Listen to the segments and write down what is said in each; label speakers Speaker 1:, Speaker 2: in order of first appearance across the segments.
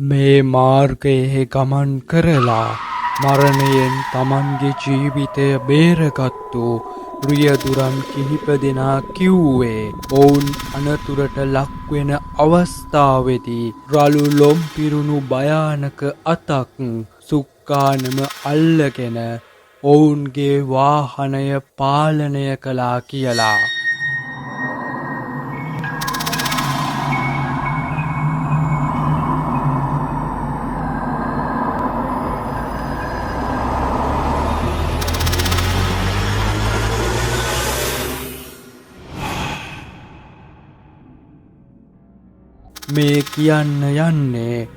Speaker 1: මේ මාර්ගයේ ගමන් කරලා මරණයෙන් තමන්ගේ ජීවිතය බේරගත්තු රියදුරන් කිහිප දෙනා කිව්වේ ඔවුන් අනතුරට ලක්වෙන අවස්ථාවේදී රළු ලොම් පිරුණු භයානක අතක් සුක්කානම අල්ලගෙන ඔවුන්ගේ වාහනය පාලනය කළා කියලා. මේ කියන්න යන්නේ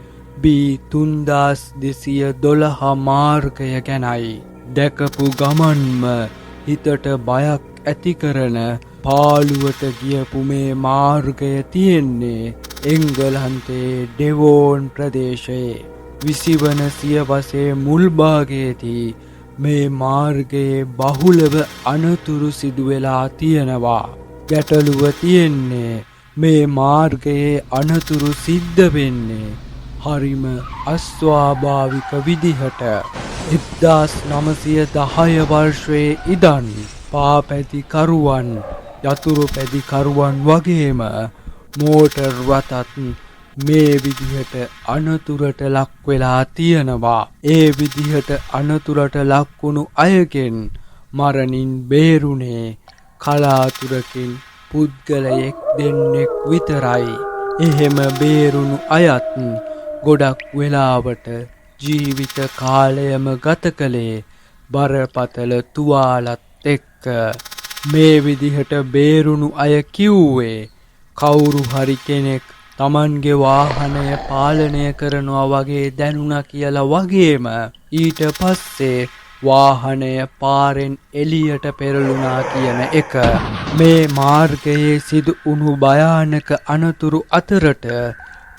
Speaker 1: B3212 මාර්ගය ගැනයි. දැකපු ගමන්ම හිතට බයක් ඇති කරන පාළුවට ගියපු මේ මාර්ගය තියෙන්නේ එංගලන්තයේ ඩෙවෝන් ප්‍රදේශයේ. 20 වන සියවසේ මුල් භාගයේදී මේ මාර්ගයේ බහුලව අනතුරු සිදු වෙලා තියෙනවා. ගැටලුව තියෙන්නේ මේ මාර්ගයේ අනතුරු සිද්ධ වෙන්නේ හරිම අස්වාභාවික විදිහට. 1910 වර්ෂයේ ඉඳන් පාපැදිකරුවන්, යතුරු පැදිකරුවන් වගේම මෝටර් රථත් මේ විදිහට අනතුරට ලක් වෙලා තියෙනවා. ඒ විදිහට අනතුරට ලක්වුණු අයගෙන් මරණින් බේරුණේ කලාතුරකින් පුද්ගලයෙක් දෙන්නෙක් විතරයි. එහෙම බේරුණු අයත් ගොඩක් වෙලාවට ජීවිත කාලයම ගත කළේ බරපතල තුවාලත් එක්ක. මේ විදිහට බේරුණු අය කිව්වේ කවුරු හරි කෙනෙක් තමන්ගේ වාහනය පාලනය කරනවා වගේ දැනුණා කියලා වගේම ඊට පස්සේ වාහනය පාරෙන් එළියට පෙරළුණා කියන එක. මේ මාර්ගයේ සිදු වුණු භයානක අනතුරු අතරට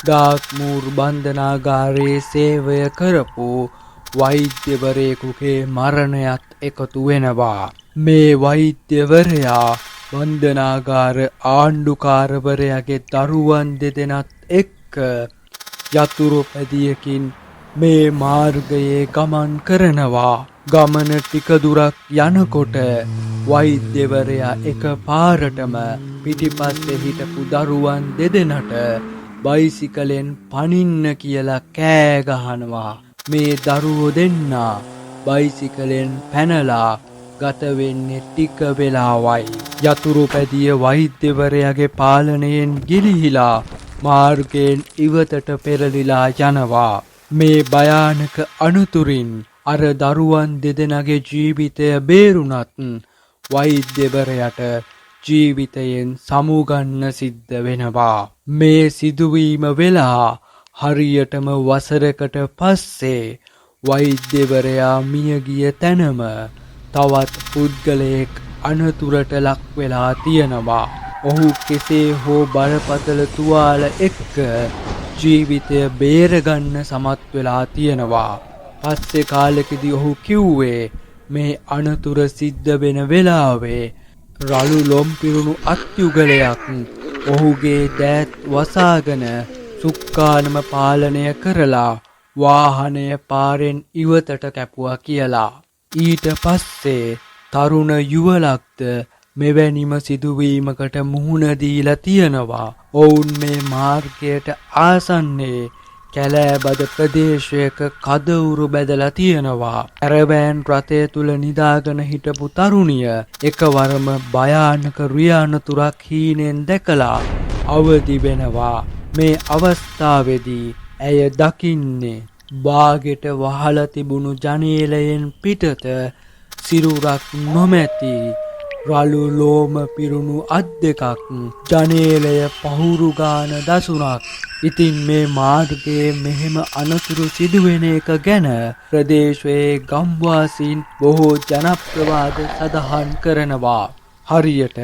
Speaker 1: ඩාක්මූර් බන්ධනාගාරයේ සේවය කරපු වෛද්‍යවරයෙකුගේ මරණයත් එකතු වෙනවා. මේ වෛද්‍යවරයා බන්ධනාගාර ආණ්ඩුකාරවරයාගේ දරුවන් දෙදෙනත් එක්ක යතුරු පැදියකින් මේ මාර්ගයේ ගමන් කරනවා. ගමන ටික දුරක් යනකොට වෛද්‍යවරයා එක පාරටම පිටිපස්සේ හිටපු දරුවන් දෙදෙනට බයිසිකලෙන් පනින්න කියලා කෑ ගහනවා. මේ දරුවෝ දෙන්නා බයිසිකලෙන් පැනලා ගත වෙන්නේ ටික වෙලාවයි. යතුරු පැදිය වෛද්‍යවරයාගේ පාලනයෙන් ගිලිහිලා මාර්ගයෙන් ඉවතට පෙරලිලා යනවා. මේ භයානක අනතුරින් අර දරුවන් දෙදෙනාගේ ජීවිතය බේරුණත් වෛද්‍යවරයාට ජීවිතයෙන් සමුගන්න සිද්ධ වෙනවා. මේ සිදුවීම වෙලා හරියටම වසරකට පස්සේ වෛද්‍යවරයා මියගිය තැනම තවත් පුද්ගලයෙක් අනතුරට ලක් වෙලා තියෙනවා. ඔහු කෙසේ හෝ බරපතල තුවාල එක්ක ජීවිතය බේරගන්න සමත් වෙලා තියෙනවා. පස්සේ කාලෙකදී ඔහු කිව්වේ මේ අනතුර සිද්ධ වෙන වෙලාවේ රළු ලොම් පිරුණු අත්යුගලයක් ඔහුගේ දෑත් වසාගෙන සුක්කානම පාලනය කරලා වාහනය පාරෙන් ඉවතට කැපුවා කියලා. ඊට පස්සේ තරුණ යුවලක්ද මෙවැනිම සිදුවීමකට මුහුණ දීලා තියෙනවා. ඔවුන් මේ මාර්ගයට ආසන්නයේ කැලෑබද ප්‍රදේශයක කදවුරු බැදලා තියෙනවා. කැරවෑන් රථය තුල නිදාගෙන හිටපු තරුණිය එකවරම භයානක රිය අනතුරක් හීනෙන් දැකලා අවදි වෙනවා. මේ අවස්ථාවේදී ඇය දකින්නේ බාගෙට වහලා තිබුණු ජනේලයෙන් පිටත සිරුරක් නොමැති රළු ලෝම පිරුණු අත් දෙකක්, ජනේලය පහුරු ගාන දසුනක්. ඉතින් මේ මාර්ගයේ මෙහෙම අනතුරු සිදුවෙන එක ගැන ප්‍රදේශයේ ගම්වාසීන් බොහෝ ජනප්‍රවාද සඳහන් කරනවා. හරියට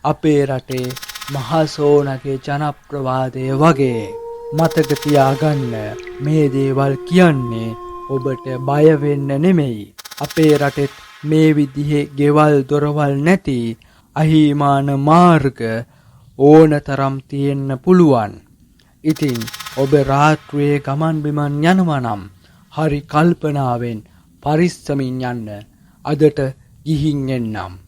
Speaker 1: අපේ රටේ මහසෝනගේ ජනප්‍රවාදය වගේ. මතක තියාගන්න, මේ දේවල් කියන්නේ ඔබට බය වෙන්න නෙමෙයි. අපේ රටෙත් මේ විදිහේ ගෙවල් දොරවල් නැති අහිමාන මාර්ග ඕන තරම් තියෙන්න පුළුවන්. ඉතින් ඔබ රාත්‍රියේ ගමන් බිමන් යනවා නම් හරි කල්පනාවෙන් පරිස්සමින් යන්න. අදට ගිහින් එන්නම්.